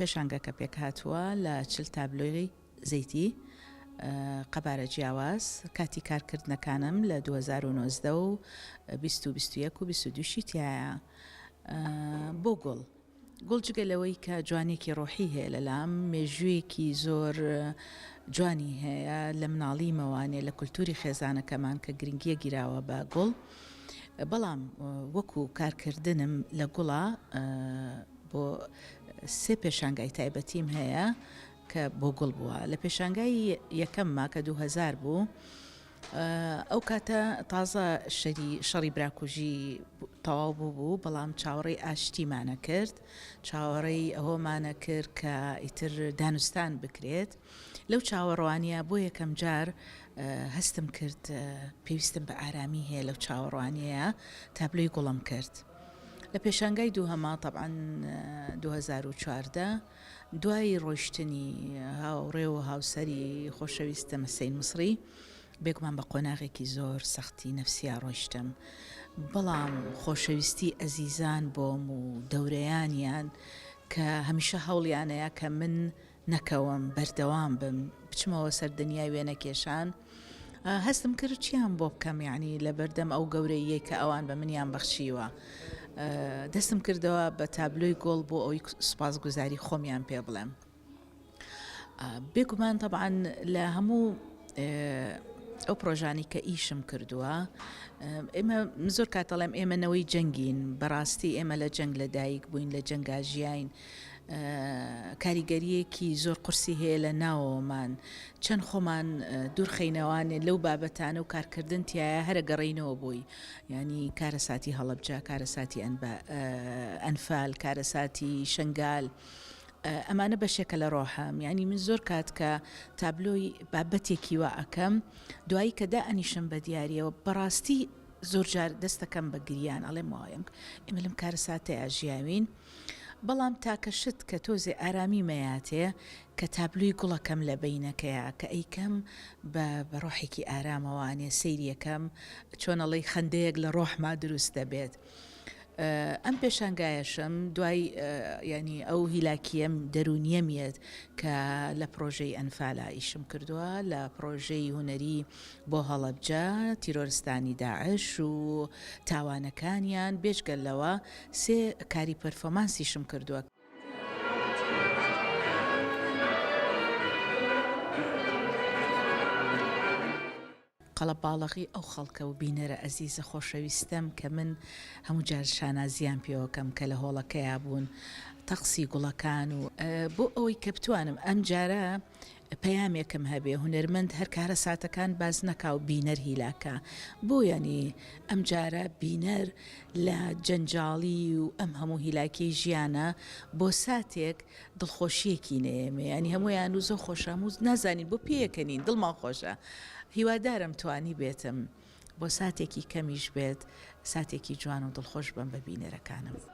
پێشانگەکە پێکهاتووە لە 40 تابلۆی زەیتی قەبارە جیاواز، کاتی کارکردنەکانم لە 2019 و 20 و 21 و 22 شی تیایە بۆ گوڵ. گوڵ جگە لەوەی کە جوانیەکی ڕۆحی هەیە لەلام، مێژوویەکی زۆر جوانی هەیە لە مناڵیمەوانێ لە کولتوری خێزانەکەمان کە گرنگیە گیراوە بە گوڵ، بەڵام وەکو کارکردنم لە گوڵا بۆ سێ پێشانگای تایبەتیم هەیە کە بۆ گوڵ بووە لە پێشانگای یەکەمما کە 2000 بوو ئەو کاتە تازە شەری شەڕی براکوژی تەواو بوو بوو بەڵام چاوەڕێی ئاشتیمانە کرد چاوەڕێی ئەوەمانە کرد کە ئیتر دانوستان بکرێت لەو چاوەڕوانیە بۆ یەکەم جار هەستم کرد پێویستم بە ئارامی هەیە لەو چاوەڕوانیەیە تابلۆی گوڵم کرد لە پێشانگای دووهەما تەبعەن 2014 دوای ڕۆیشتنی هاوڕێ و هاوسەری خۆشەویستم حسین مسری، بێگومان بە قۆناغێکی زۆر سەختی نەفسیا ڕۆیشتم، بەڵام خۆشەویستی ئەزیزان بۆم و دەورەیانیان کە هەمیشە هەوڵیانەیا کە من نەکەوم، بەردەوام بم، بچمەوە سەر دنیای وێنەکێشان، هەستم کرد چیان بۆ بکەم یانی لەبەردەم ئەو گەورەییەی کە ئەوان بە منیان بەخشیوە دەستم کردەوە بە تابلۆی گۆڵ بۆ ئەوی سوپاسگوزاری خۆمیان پێ بڵێم بێگومان تەبعەن لە هەموو ئەو پرۆژانی کە ئیشم کردووە ئێمە زۆر کاتەڵێم ئێمە نەوەی جەنگین بەڕاستی ئێمە لە جەنگ لە دایک بووین لە جەنگا ژیاین کاریگەرییەکی زۆر قورسی هەیە لە ناوەوەمان، چەند خۆمان دوورخەینەوانێ لەو بابەتانە و کارکردن تیایا هەر ئەگەڕێینەوە بۆی، یانی کارەساتی هەڵەبجە، کارەساتی ئەنفال، کارەساتی شنگال، ئەمانە بەشێکە لە ڕۆحم، یانی من زۆر کات کە تابلۆی بابەتێکی وا ئەکەم دوایی کە دائەنیشم بە دیاریەوە بەڕاستی زۆر جار دەستەکەم بە گریان ئەڵێم وایە ئێمە لەم کارەساتەیا ژیاوین. بەڵام تاکە شت کە تۆزێ ئارامی مەیاتێ کە تابلۆی گوڵەکەم لە بەینەکەیا کە ئەیکەم بە بە ڕۆحێکی ئارامەوانێ سەیریەکەم چۆن ئەڵێی خەندەیەک لە ڕۆحما دروست دەبێت ئەم پێشانگایەشم دوای یانی ئەو هیلاکیەم دەروونیەم یەت کە لە پڕۆژەی ئەنفالا ئیشم کردووە لە پڕۆژەی هونەری بۆ هەڵەبجە تیرۆرستانی داعش و تاوانەکانیان بێجگە لەوە سێ کاری پەرفۆمانسیشم کردووە. قەڵەباڵغی ئەو خەڵکە و بینەرە ئەزیزە خۆشەویستەم کە من هەموو جار شانازیان پێوەکەم کە لە هۆڵەکەیا بوون تەقسی گوڵەکان و بۆ ئەوەی کە بتوانم ئەمجارە پەیامێکم هەبێ هونەرمەند هەر کارەساتەکان باس نەکا و بینەر هیلاکا بۆ یانی ئەم جارە بینەر لە جەنجاڵی و ئەم هەموو هیلاکیەی ژیانە بۆ ساتێک دڵخۆشیەکی نەیەمێ یانی هەموویان و زۆر خۆشە هەموو نازانین بۆ پێکەنین دڵمان خۆشە هیوادارم توانی بێتم بۆ ساتێکی کەمیش بێت ساتێکی جوان و دڵخۆش بم بە بینەرەکانم.